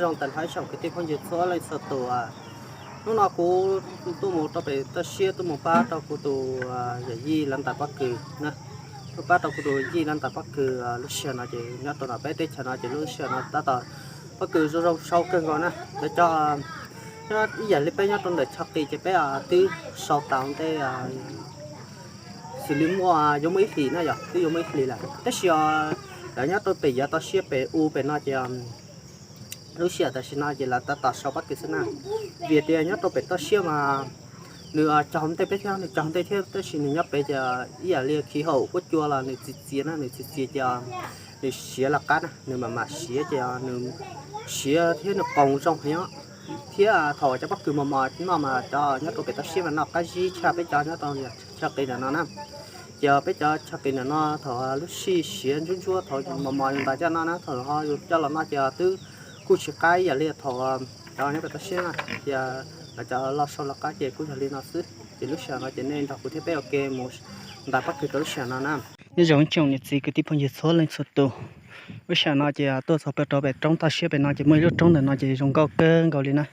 Zoo tag nrho ib tsoom kwv tij phooj ywg txhua leej txhua tus, hnub no kuv tuaj mus rau pem toj siab tuaj mus pab rau kuv tus yawm yij lawv ntais pob kws na, tuaj pab rau kuv tus yij lawv ntais pob kws. Lub sij hawm no ces nyob rau ntawm peb teb chaws no ces lub sij hawm no tab tom pob kws zoo zoo sau kawg nkaus na. Lawv cov, ib yam li peb nyob rau ntawm Chao Qis ces peb twb sau tau ntej, xws li muaj yuav muaj ib hlis na yog twb yuav muaj ib hlis lawm tab sis os, lawv nyob rau pem yav toj siab pem u pem no ces lub sij hawm tam sim no ces lawv tab tom sau pob kws xwb na. Vim tias nyob rau pem toj siab mas nws cog ntej peb thiab, nws cog ntej thiab tab sis nws nyob pem ces ib yam li khi hauv huab cua los nws txias txias na, nws txias txias ces nws siav laj qab na, nws mam mam siav ces nws siav thiab nws qoos zoo heev os. Thiab thaum cov pob kws mos mos noj mas cov nyob rau pem toj siab mas noj qab zib tshaj peb cov nyob rau Chao Qis ntawm no na. Ces peb cov Chao Qis ntawm no thaum lub sij siav ntsuab ntsuab thaum mos mos yus ntais coj no na, thaum ho yus coj los noj ces twb kuj tsis qab ib yam li thaum cov nyob pem toj siab na. Ces lawv cov los sau laj qab ces kuj yog li no xwb. Ces lub sij hawm no ces nej nrog kuv thiab peb ua ke mus ntais pob kws rau lub sij hawm no na. Nyob zoo ib tsoom niam txiv kwv tij phooj ywg txhua leej txhua tus, lub sij hawm no ces tuaj txog plaws rau pem roob toj siab pem no ces muaj ib lub roob ntawm no ces zoo nkauj kawg nkaus li na.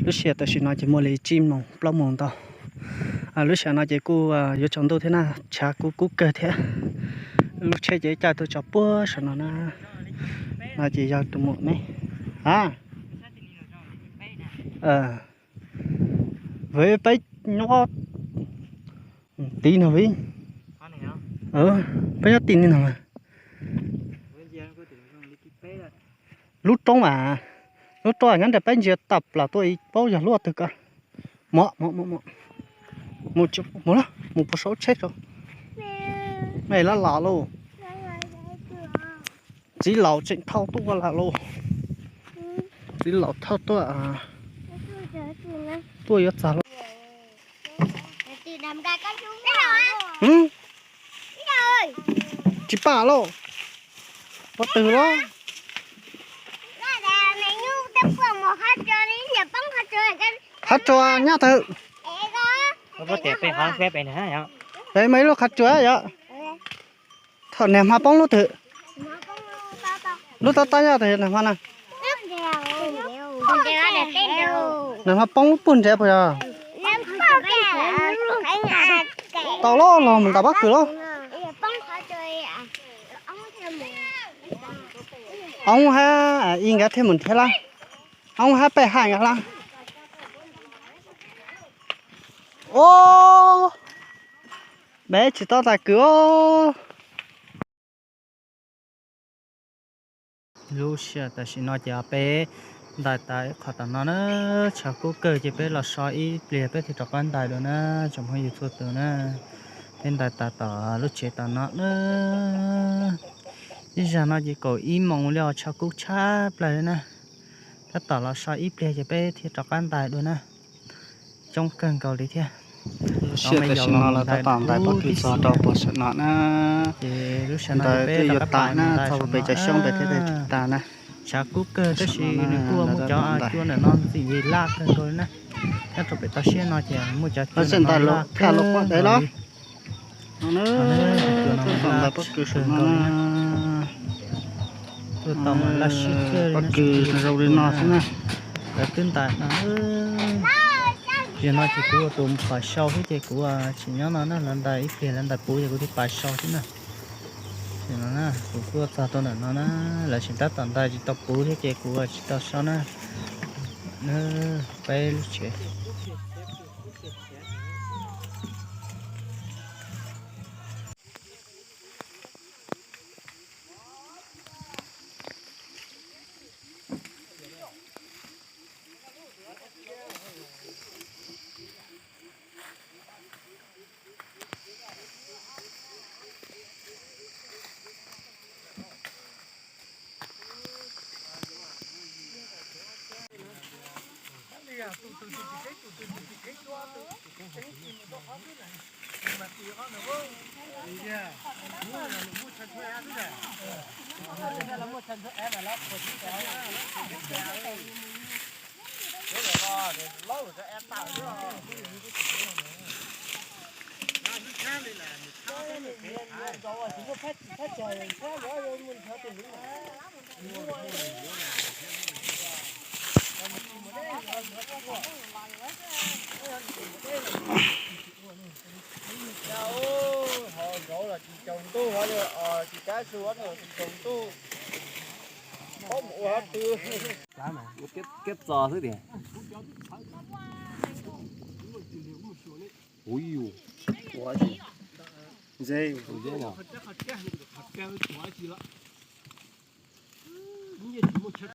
Lub sij hawm tam sim no ces muaj li tsib moos plaub moos ntau. Lub sij hawm no ces kuj yuav tsaus ntuj thiab na, tshav kuj kub kawg thiab. Lub tsheb ces caij tuaj tso puag saum no na. No ces yog tus muam ne. A, peb nyob tid no vi, peb nyob tim no. Lub roob mas, lub roob nyob nram peb ntsia tawm plaws tuaj ib paub yog lub twg ko. Mom, mus, mus puas saum tsheb tso. Mej lab los lauj. Txiv laus tseem thauj tuaj lawm lauj. Txiv laus thauj tuaj, tuaj yuav txog lauj. Tsis pom lauj. Puas twg lauj? Qhov tsua nyab twg? Peb muaj ib lub qhov tsua yom. Thaum niag hma poob lub twg? Lub tob tob yog niag hma na. Niag hma poob puag nrad puas yog? Tau lauj, los mus ntais pob kws lauj. Oob hab ib nkawd thiaj mus nrhiav lawm. Oob hab peb haj nkawd lawm. Ob, peb tsis tau ntais kws os. Lub sij hawm tam sim no ces peb ntais tas ib qho tom no na, tshav kub kawg ces peb los so ib pliag peb thiaj rov qab ntais dua na, tsoom phooj ywg txhua tus na. Peb ntais tas tom lub tsev tom no na, ib zag no ces kaum ib moos li os, tshav kub tshaj plaws li na. Tab tom los so ib pliag ces peb thiaj rov qab ntais dua na. Coob kawg nkaus li thiab. Lub sij hawm tam sim no lawv tab tom ntais pob kws txog rau puag saum no na. Ces lub sij hawm no ntawd twb yuav tas na, txog puag pem cov xyoob ntawd thiab tsis tas na. Tshav kub kawg tab sis nws kuj muaj cov cua ntawm no ntxim li laj kawg nkaus li na. Nyob rau pem toj siab no ces muaj cov cua ntawm no laj kawg nkaus li. Tab tom ntais pob kws saum no na. Tuaj tau mas laj siab kawg li na, pob kws zoo li no xwb na. Lawv twb ntais no. Yog no ces kuv ua tus pais sau thiab ces kuv tsis nyob no na, lawv ntais ib pliag lawv ntais puv ces kuv thiaj pais sau xwb na. Ces no na kuv kuj txog rau ntawm no na, lawv tseem tab tom ntais tsis tau puv thiab ces kuv tsis tau sau na. Peb lub tsev. Tsis tsaus ntuj, tsis kab su, tsis tsaus ntuj, paub mus ua twg. Kab txos xwb tiag. Ui yus, ua ntse, ntse no.